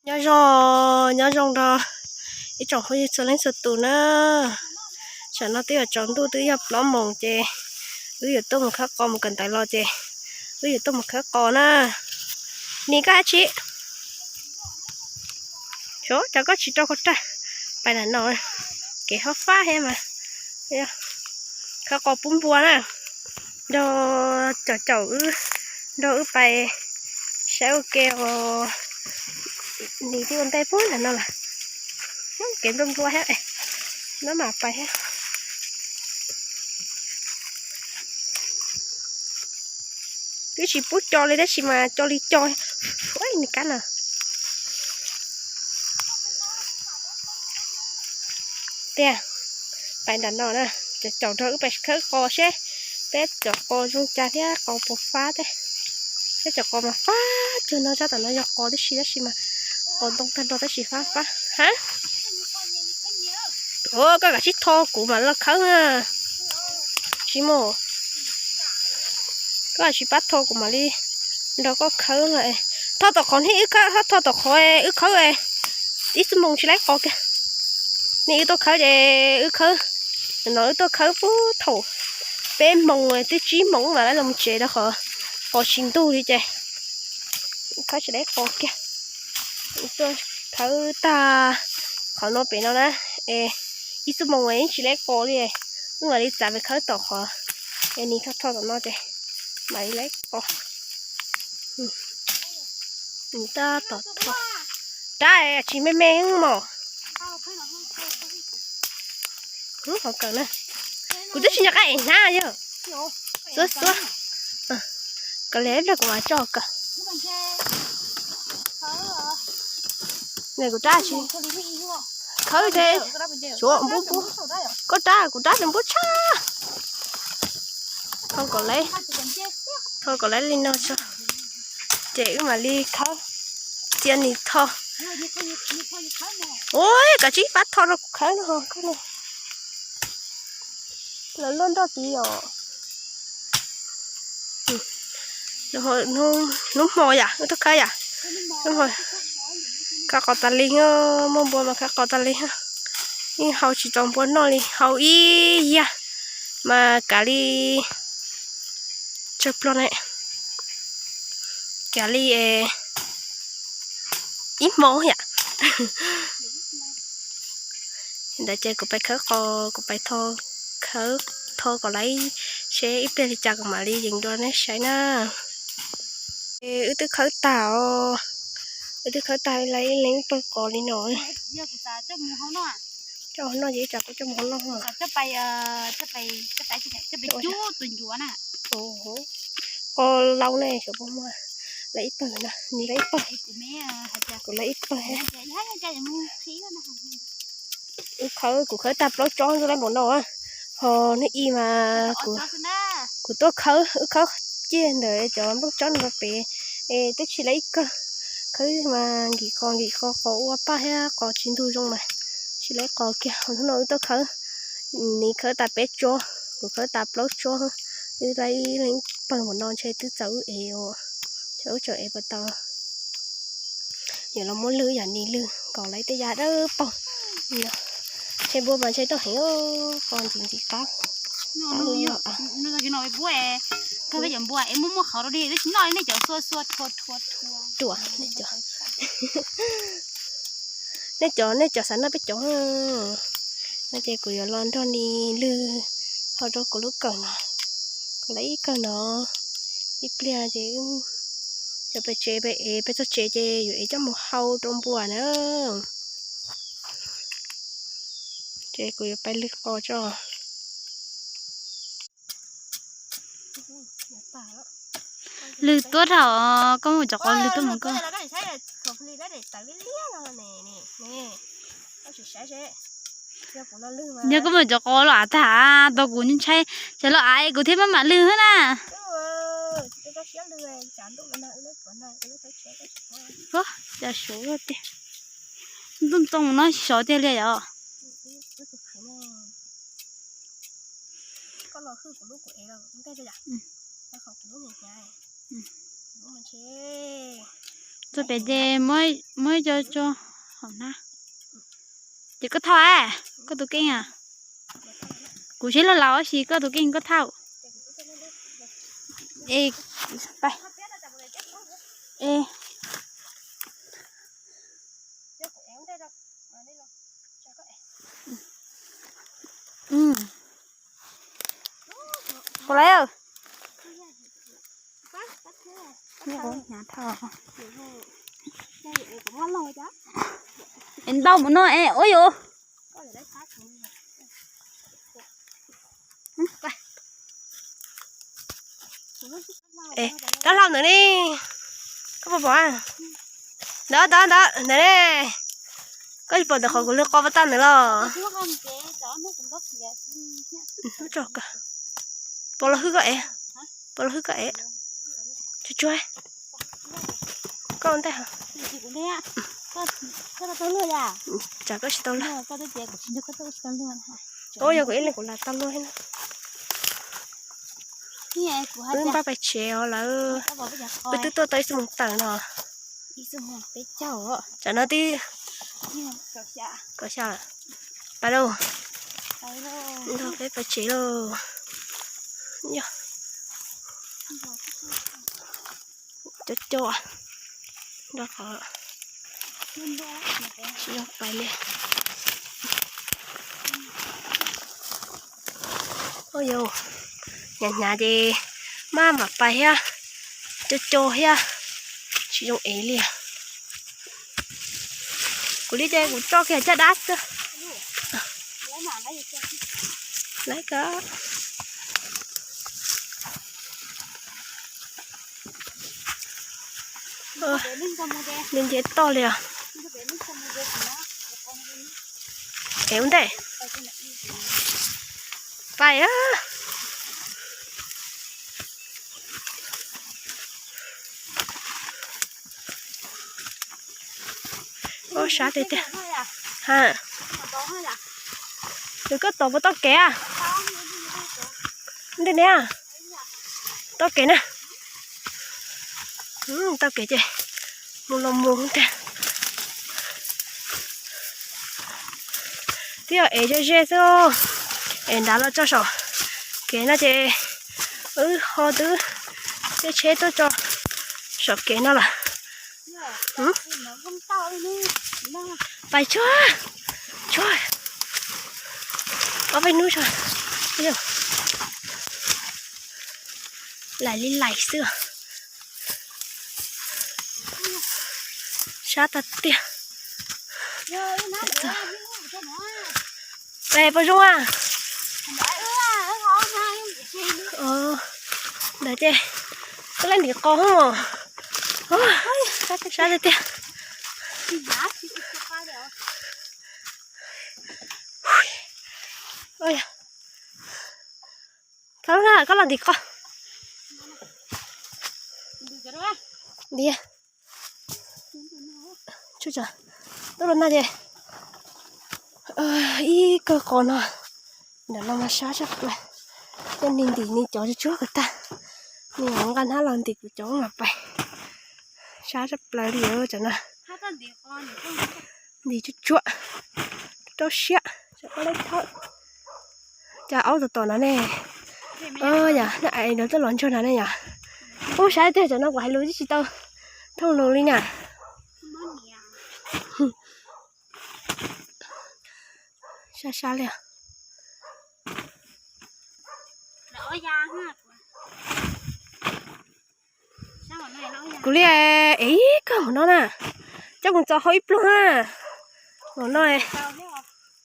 Nyob zoo, nyob zoo rau ib tsoom phooj ywg txhua leej txhua tus na. Tam no twb yuav tsaus ntuj twb yog plaub moos ces wb yuav tuaj mus khawb qos mus kawm ntawv los ces wb yuav tuaj mus khawb qos na. Nim koj hab tsi? Xyov cas koj tsis rau koj raj pais nram no, kev hob fab thiab mas. Khawb qos pub npua na, nrog caum caum wb, nrog wb pais saib ua ke os. Nim twb ua ntej puag nram no lawm, kev npua npua thiab, nab mam pais thiab. Twb tsis pub co li tab sis mas co li co. Ua nws kab no. Tiag, pais nram no na, caum caum nrog wb pais khawb qos seb peb cov qos zoo cas thiab qos puas fab thiab. Peb cov qos mas fab cuag no, sab tom no yog qos tib si tab sis mas qos ntoo tag nrho tab sis fab fab. Ha, ua koj kav tsij tho kuv mam los khawb na. Tsis mus, koj tsis pab tho kuv mam li nrog koj khawb. Tho tom qhov hnub wb khawb, tho tom qhov wb khawb, ib xuab moos tsis laib qos kiag. Hnub wb tuaj khawb ces wb khawb, no wb tuaj khawb puag thaum peb moos twb tsib moos wb mam li los tsev rau qhov qos tsis ntug li ces khawb tsis laib qos kiag. Tuaj khawb tag qhov no pem no na, es ib xuab moos es yeej tsis laib qos li, wb mam li txav pes khawb tom qhov, es nim tho tho tom no ces mam li laib qos. Tab tom tho, rab tsis me me mos. Hauv kawm na, kuv twb tsis nco qab ev hnab yog, xuab xuab, kawm li ib pliag kuv mam tso kawm. Kuv rab tsis khawb ces suav npub npub, koj rab kuv rab ces npub tshaj. Tho kom laiv, tho kom laiv li no tso, ces wb mam li khawb, txia nim tho. Ua kav tsij pab tho rau kuv khawb no koj no. Lawv luaj nroj tid os. Hnub hmo yam wb tuaj khawb yam, khawb qos tas li, muaj npua mas khawb qos tas li. Yeej hau tsis tau npua noj li, hau ib yag mas kav li tsawg plog ne, kav li ib hmo yam. Ntawd ces kuv pais khawb qos, kuv pais tho, khawb tho kom laiv seb ib pliag li cas kuv mam li yees dua nej saib na. Wb twb khawb tag os, wb twb khawb tag laiv ib leeg pawg qos li no. Coj hauv no ces ib tsam kuv coj mus hauv no. Qos laus ne xyov puas muaj, laiv ib pawg na, nws laiv ib pawg, kuv laiv ib pawg. Wb khawb, kuv khawb tag plaub tsob ntxuj laib npaum no, ho hnub i mas kuv tuaj khawb, wb khawb ciaj ntawm cov nplooj tsob no rau pem, es twb tsis laiv ib kawg. Khawb mas nkim qos nkim qos, qos ua paj thiab qos tsis ntug zoo mas tsis laiv qos kiag. Hnub no wb tuaj khawb, nws khawb tas peb tsob, kuv khawb tas plaub tsob, wb laiv ib leeg ib pawg npaum no ntshe twb txaus wb ev, ntshe wb tseem ev puas tau. Yuav los muab lwg yam ni lwg kom laiv tej yam dawb paug. Ntshe npua mas ntshe tuaj heev, qos ntxim ntxim qab. Ruam, nej cov, nej cov xav noj peb cov no ces kuv yuav los nrog ni lwg ho rau kuv lub kawm no, kuv laiv ib kawg no, ib pliag ces yuav pais tsev, peb ev peb txog tsev ces yuav ev coj mus hau rau npua na. Ces kuv yuav pais lwg qos tso. Lwg tuab dhau, koj muaj cov qos lwg tuab mus koj. Yog koj muaj cov qos los av tag, tau kuv ntshai, cov los av kuv thiaj maj mam lwg na. Cas suav tiag, ntuj ntoo no sov tiag li yom. Txog pem ces muab cov tso hauv na. Ces koj thauj a, koj tus keej a. Kuv sib laug laus tab sis koj tus keej koj thauj. E, ua lawm. Es ntau mus no es ua yus. Rab hlau ntawd ne, koj puas pom? Ntawd ntawd ntawd ntawd ne. Koj tsis pom ntawm qhov kuv lwg qos pas tag ntawd los? Pom los hwb koj ev, pom los hwb koj ev. Tsuag tsuag, koj ua ntej. Tsam koj tsis tau luag. Ub, yog kuv ib leeg kuv lam tau luag thiab na. Wb npaj pais tsev os lawm. Wb twb tuaj tau ib xuab moos tawm no. Tsam no twb kaum xya lawm. Pais lauj. Nrog peb pais tsev lauj. Cov cov nrog qhov tsis yog pais li. Ua yus, hnyav hnyav ces maj mam pais thiab, cov cov thiab, tsis zoo ev li. Kuv li ces kuv tso kiag caj dab xwb. Laiv koj. Nce nce toj li os. Es ua ntej. Pais. Ua sab tiag tiag. Ha. Nws koj tom puas tau kev a? Ntej ne. Tau kev na. Tau kev ces mus los mus tiag. Twb yog ev ze ze xwb, ev nrad los tso saum kev no ces wb ho twb tej tsheb tuaj tso saum kev no lawm. Pais tsuag tsuag, ob peb hnub tso, lais li lais xwb. Sab tag tiag. Pais puas zoo a? Ntawd ces koj laj ntim qos hos. Sab tiag tiag. Thab lub na koj los ntim qos. Ntiav. Tuaj los na ces ib kawg qos no, ntawm no mas sab tshaj plaws. Coj nws ntim nws cov tsuag tsuag kom tag, nws nqa hnab los ntim kuv cov mas pais. Sab tshaj plaws li os cov no. Ntim tsuag tsuag, rau siab, tsam pab leb thawb. Cas aub tom tom no ne. Yam no es lawv tuaj los ntsuag no ne yom. Ub, sab tiag, cov no kuv hais lus twb tsis tau thooj lus li na. Sab sab li os. Kuv li ev ib kawg hauv no na, coj mus txo hau ib pluag na. Hauv no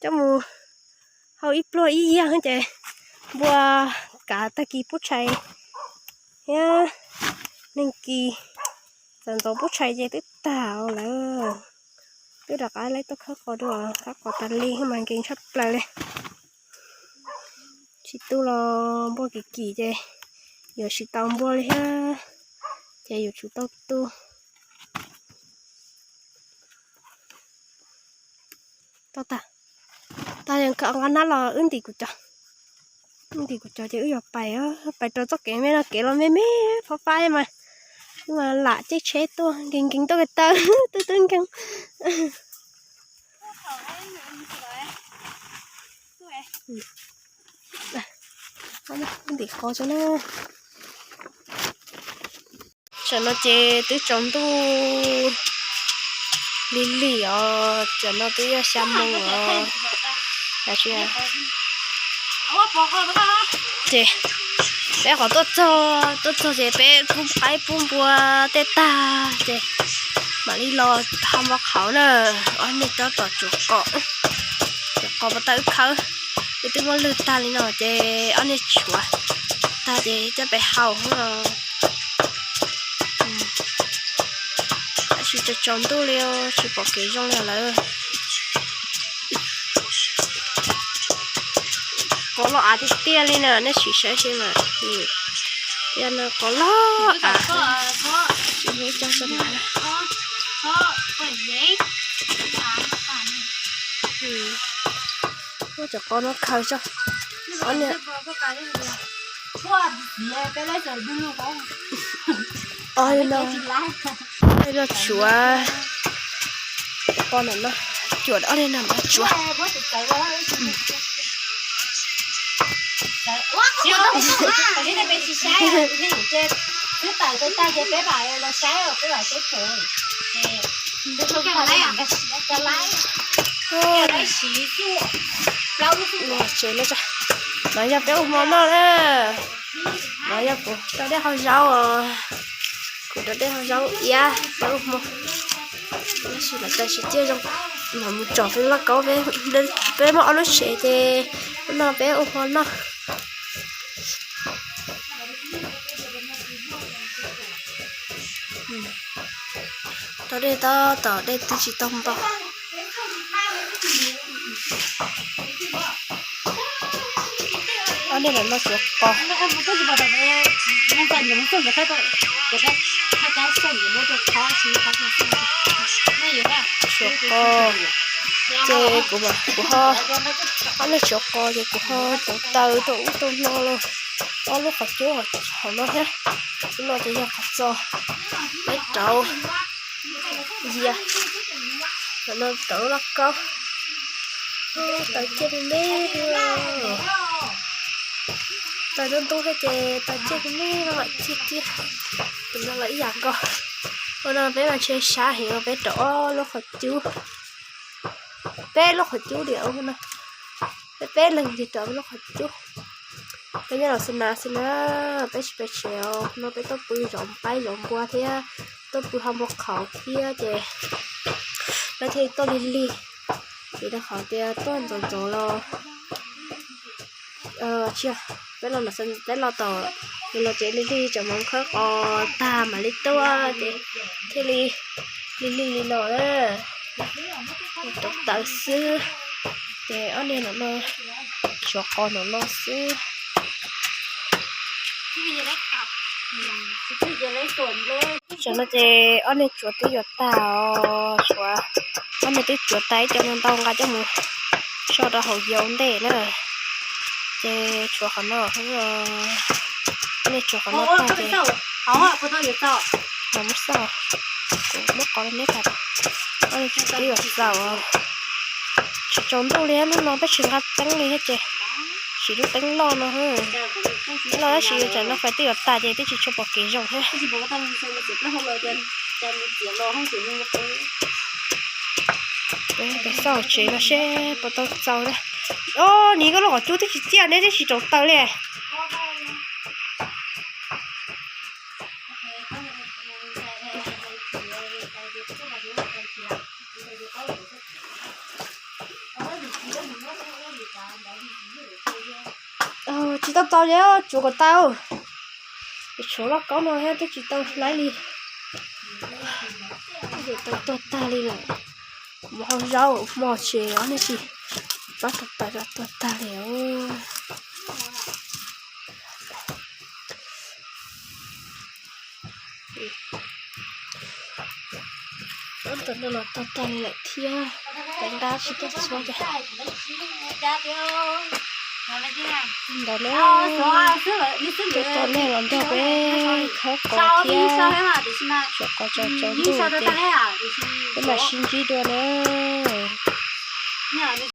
coj mus hau ib pluag ib yag ces npua kav tag kis pub tshais thiab neeg kis txawm ntxov pub tshais ces twb tag lawm. Twb rov qab laib tuaj khawb qos dua, khawb qos tas li mas nkees tshaj plaws li. Tsis tu los npua kim kim ces yuav tsis tau npua li thiab, ces yuav tsum tau tu. Tau tag, tag nqa nab los wb ntim kuv cov, wb ntim kuv cov ces wb yuav pais, pais rau txoj kev me no, kev los me me fab fab mas Twb mas lam caij tsheb tuaj nkees nkees tuaj ko taw, twb twb nkees. Ntim qos tso na. Tam no ces twb tsaus ntuj lig lig os, tam no twb yog xya moo os. Ces peb qhov tuaj txog, tuaj txog ces peb pub qaib pub npua tej tag ces mam li los hau npua qhauv na. Ob niag tab tom tsuav qos, tsuav qos puas tau wb khawb. Wb twb muab lwg tag li no ces ob niag tshuav tag ces coj peb hau. Tab sis tsaus tsaus ntuj li tsis pom kev zoo li lawm. Qos loj av tiag tiag li na, nej sim saib seb mas. Qos loj av. Muab cov qos no khaws tso. Ob no, ob no tsuav, qos no no, cuam ob no no tsuav. Tsev no, no yog peb ua hmo noj na. No yog kuv rau dej hau zaub, kuv rau dej hau zaub iab peb ua hmo. Tab sis lawv taw tsis ciaj zoo, no mus tsom peb lauj kaub, peb muaj ob lub tsev ces no peb ua hmo noj. Tau dej tab tom dej twb tsis tau npau. Ob niag no tsuav qos. Tsuav qos. Ces kuv, kuv ho, ob niag tsuav qos ces kuv ho rauv taws rau ub rau no los. Ob lub qhov cub hauv no thiab. Lub no ces yog qhov txos. Peb rauv yias, no rauv lauj kaub. Taws ciaj me me. Taws ntub ntub thiab ces taws ciaj me me, no mam ciaj ciaj. Tus no los ib yam nkaus. Ua no peb mas ntshe sab heev, peb rauv ob lub qhov cub. Peb lub qhov cub diam no. Peb peb leeg ces rauv peb lub qhov cub. Peb nyob los xwb na xwb na, peb tsis pem tsev os, no peb tuaj pw zov qaib zov npua thiab, tuaj pw hau npua qhauv thiab ces peb thiaj tuaj lig lig. Vim rau qhov tias tuaj ntxov ntxov los tsis, peb los, peb los tom, los tsev lig lig, tseem mus khawb qos tag mam li tuaj ces thiaj li lig lig li no na. Rauv taws xwb. Ces ob niag no no, tsuav qos no no xwb. Tam no ces ob niag tsuav twb yuav tag os, tsuav, ob niag twb tsuav tag ib co ntau nqa coj mus so rau hauv yau ntej na. Ces tsuav qhov no, ob niag tsuav qhov no tag ces, no muab xauj, kuv muab qos rau neb tag, ob niag tsuav twb yuav txaus. Tsis tsaus ntuj li, hnub no peb tsis nqa teeb li thiab ces siv lub teeb loj no. Teeb loj tab sis tsam no fais twb yuav tas ces twb tsis tshua pom kev zoo thiab. Peb xauj tsev no seb puas tau txaus na. Os, nim koj lub qhov cub twb tsis ciaj neb twb tsis rauv taws li. Tsis tau tau li, tsuav kom tau. Tsuav lauj kaub no thiab twb tsis tau hlais li. Tau tuag tag li lawm. Mus hau zaub hmo tsev os, nej tsis pab rauv taws rau tuag tag li. Ob tug no los tag tag li lawm thiab, cov nrab tsis tuaj txhua ces. Ntawd na, coj tau nej los nrog peb khawb qos thiab suav qos tsaus ntuj ces peb mam sib ntsib dua na.